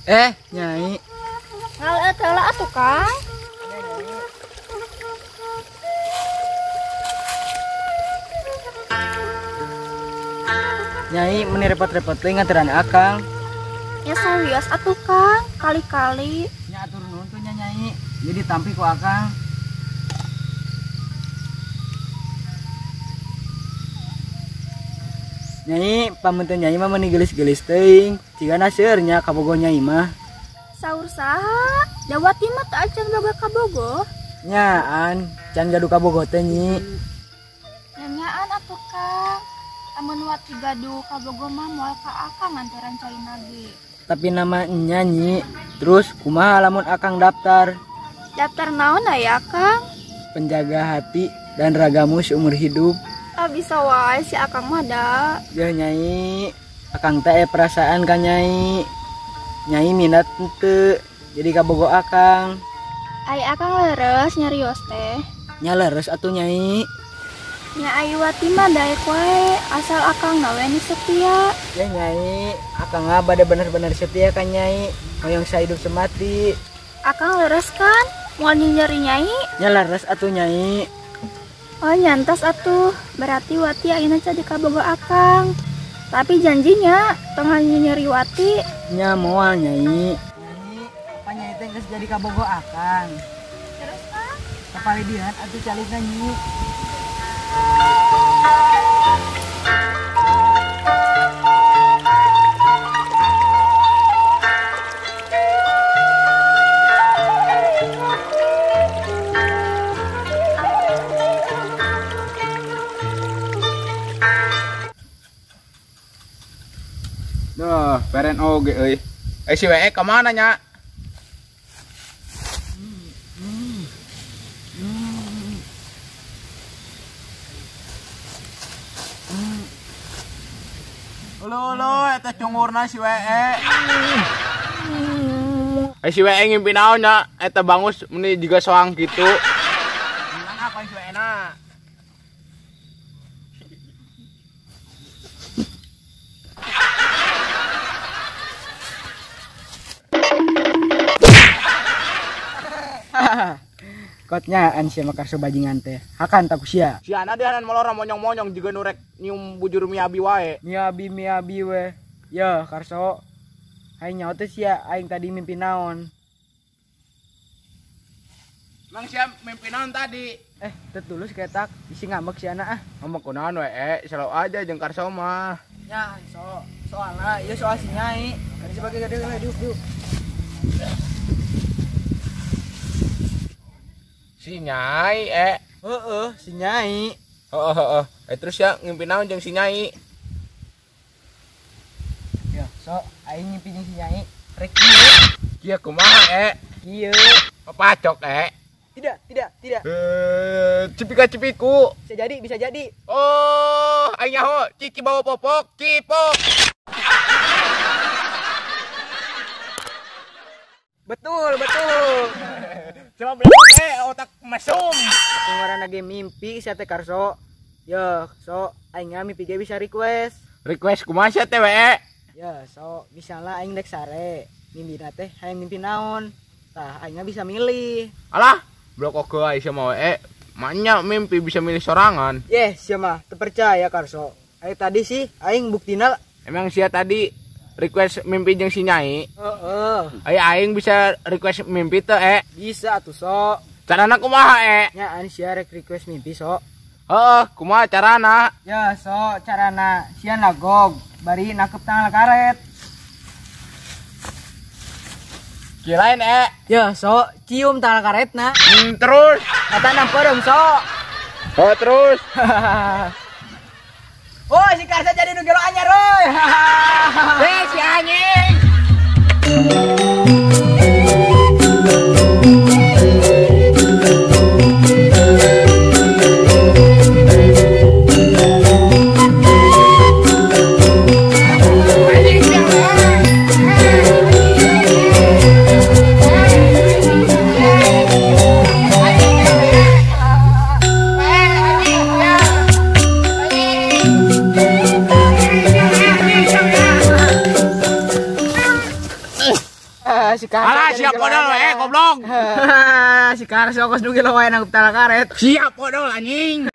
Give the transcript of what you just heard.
Nyai. Ngaleut heula atuh, Kang. Nyai meni repot-repot teh nganteran akang. Ya sawios atuh, Kang, kali-kali. Nya atur nuhun tuh nya Nyai. Jadi tampi ku akang. Nyai, pamunten Nyai mah meni geulis-geulis teuing. Cigana seueur nya kabogoh Nyai mah. Saur saha? Da Wati mah teu acan boga kabogoh. Nyaan, can gaduh kabogoh teh Nyi. Nyaan atuh, Kang. Amun Wati gaduh kabogoh mah moal ka akang nganteran caina ge. Tapi nama nya Nyi. Terus kumaha lamun akang daftar? Daftar naon aya, Kang? Penjaga hati dan ragamu seumur hidup. Ah, bisa wae si akang mah da. Ya Nyai, akang teh perasaan ka Nyai. Nyai minat henteu jadi kabogoh akang. Ai akang leres nyarios teh. Nya leres atuh Nyai. Nya ai Wati mah daek wae asal akang gawe nu setia. Ya Nyai, akang mah bade bener-bener setia ka Nyai. Hoyong sahidup semati. Akang leres kan? Moal nyeri Nyai? Nya leres atuh Nyai. Oh nyantas atuh, berarti Wati ayeuna jadi kabogoh akang. Tapi janjinya tong nyeri Wati. Nya moal Nyai. Nyai, apa Nyai teh geus jadi kabogoh akang? Terus Kang? Kapalidian atuh calisna Nyi. Duh, peren oge euy. Si WE ka mana nya? Ulu ulu eta cungurna si WE. Si WE ngimpi naon nya? Eta bangus meni jiga soang kitu. Apa si WE na? Kotnya an sia makarso bajingan teh. Hakan tak sia. Si ana dihanan molora monyong-monyong jiga nu rek nyium bujur miabi wae. Miabi miabi we. Ya Karso. Aing nyaho teh sia aing tadi mimpi naon. Mang sia mimpi naon tadi? Teu tulus ketak isi ngambek si ana ah. Ngambek kunaon we, selalu aja jeung Karso mah. Nya so soalna ieu soal si Nyai. Kan sebagai gede we diuk. Si Nyai Heeh, si Nyai. Heeh, heeh. Terus ya ngimpi naon jeung si Nyai? Ya, so aing ngimpi jeung si Nyai rek kieu. Kieu kumaha Kieu. Pacok Tidak, tidak, tidak. Cipika-cipiku. Bisa jadi, bisa jadi. Oh, aing nyaho, cici bawa popok, cipok. Betul, betul. Coba beli otak mesum. Ngaranna ge mimpi sia teh Karso. Yo, so aing mimpi ge bisa request. Request kumaha sia teh we? Ya, so misalnya aing dek sare, mimpina teh hayang mimpi naon. Tah aing bisa milih. Alah, blok oge aing sia mah we. Manya mimpi bisa milih sorangan. Yeh, sia mah teu percaya Karso. Aing tadi sih aing buktina. Emang sia tadi request mimpi jeung si Nyai? Heeh. Aya aing bisa request mimpi teu Bisa atuh so. Carana kumaha Nya an sia rek request mimpi so. Heeh, kumaha carana? Ya so carana sia nagog bari nakep tangan karet. Kirain Ya so cium tangan karetna. Terus kata namperem so. Oh terus. Oh si Karsa jadi nu gelo anyar euy. Si anjing. Si Karso. Alah siap odol we goblok. Si Karso kos nu gelo wae nangkup tala karet. Siap odol anjing.